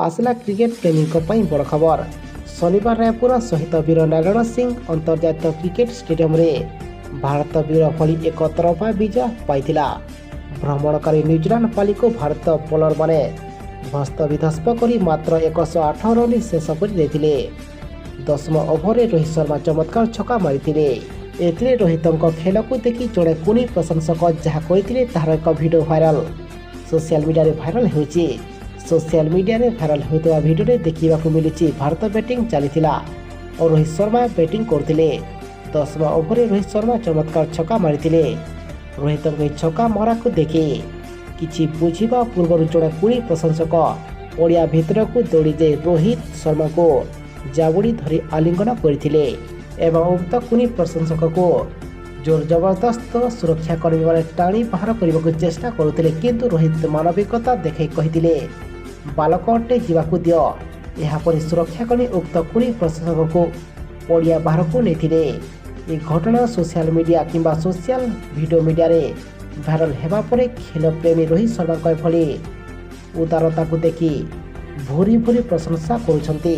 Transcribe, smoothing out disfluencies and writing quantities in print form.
ଆସିଲା କ୍ରିକେଟ ପ୍ରେମୀଙ୍କ ପାଇଁ ବଡ଼ ଖବର। ଶନିବାର ରାୟପୁର ଶହୀଦ ବୀର ନାରାୟଣ ସିଂ ଅନ୍ତର୍ଜାତୀୟ କ୍ରିକେଟ ଷ୍ଟାଡିୟମରେ ଭାରତ ବୀର ଭଳି ଏକ ତରଫା ବିଜୟ ପାଇଥିଲା। ଭ୍ରମଣକାରୀ ନ୍ୟୁଜିଲାଣ୍ଡ ପାଳିକୁ ଭାରତ ବୋଲରମାନେ ଧ୍ୱସ୍ତ ବିଧ୍ୱସ୍ତ କରି ମାତ୍ର 108 ରନରେ ଶେଷ କରିଦେଇଥିଲେ। 10ମ ଓଭରରେ ରୋହିତ ଶର୍ମା ଚମତ୍କାର ଛକା ମାରିଥିଲେ। ଏଥିରେ ରୋହିତଙ୍କ ଖେଳକୁ ଦେଖି ଜଣେ କୁନି ପ୍ରଶଂସକ ଯାହା କହିଥିଲେ, ତାହାର ଏକ ଭିଡ଼ିଓ ଭାଇରାଲ ସୋସିଆଲ ମିଡ଼ିଆରେ ଭାଇରାଲ ହେଉଛି। ସୋସିଆଲ ମିଡ଼ିଆରେ ଭାଇରାଲ ହେଉଥିବା ଭିଡ଼ିଓରେ ଦେଖିବାକୁ ମିଳିଛି, ଭାରତ ବ୍ୟାଟିଂ ଚାଲିଥିଲା ଓ ରୋହିତ ଶର୍ମା ବ୍ୟାଟିଂ କରୁଥିଲେ। 10ମ ଓଭରରେ ରୋହିତ ଶର୍ମା ଚମତ୍କାର ଛକା ମାରିଥିଲେ। ରୋହିତଙ୍କ ଏହି ଛକା ମରାକୁ ଦେଖି କିଛି ବୁଝିବା ପୂର୍ବରୁ ଜଣେ କୁନି ପ୍ରଶଂସକ ପଡ଼ିଆ ଭିତରକୁ ଦୌଡ଼ିଯାଇ ରୋହିତ ଶର୍ମାଙ୍କୁ ଜାବୁଡ଼ି ଧରି ଆଲିଙ୍ଗନ କରିଥିଲେ ଏବଂ ଉକ୍ତ କୁନି ପ୍ରଶଂସକକୁ ଜୋର ଜବରଦସ୍ତ ସୁରକ୍ଷାକର୍ମୀମାନେ ଟାଣି ବାହାର କରିବାକୁ ଚେଷ୍ଟା କରୁଥିଲେ। କିନ୍ତୁ ରୋହିତ ମାନବିକତା ଦେଖାଇ କହିଥିଲେ, "ବାଲକଟେ, ଯିବାକୁ ଦିଅ।" ଏହାପରେ ସୁରକ୍ଷାକର୍ମୀ ଉକ୍ତ କୁନି ପ୍ରଶଂସକକୁ ପଡ଼ିଆ ବାହାରକୁ ନେଇଥିଲେ। ଏହି ଘଟଣା ସୋସିଆଲ ମିଡ଼ିଆ କିମ୍ବା ସୋସିଆଲ ଭିଡ଼ିଓ ମିଡ଼ିଆରେ ଭାଇରାଲ ହେବା ପରେ ଖେଳପ୍ରେମୀ ରୋହିତ ଶର୍ମାଙ୍କ ଏଭଳି ଉଦାରତାକୁ ଦେଖି ଭୁରି ଭୁରି ପ୍ରଶଂସା କରୁଛନ୍ତି।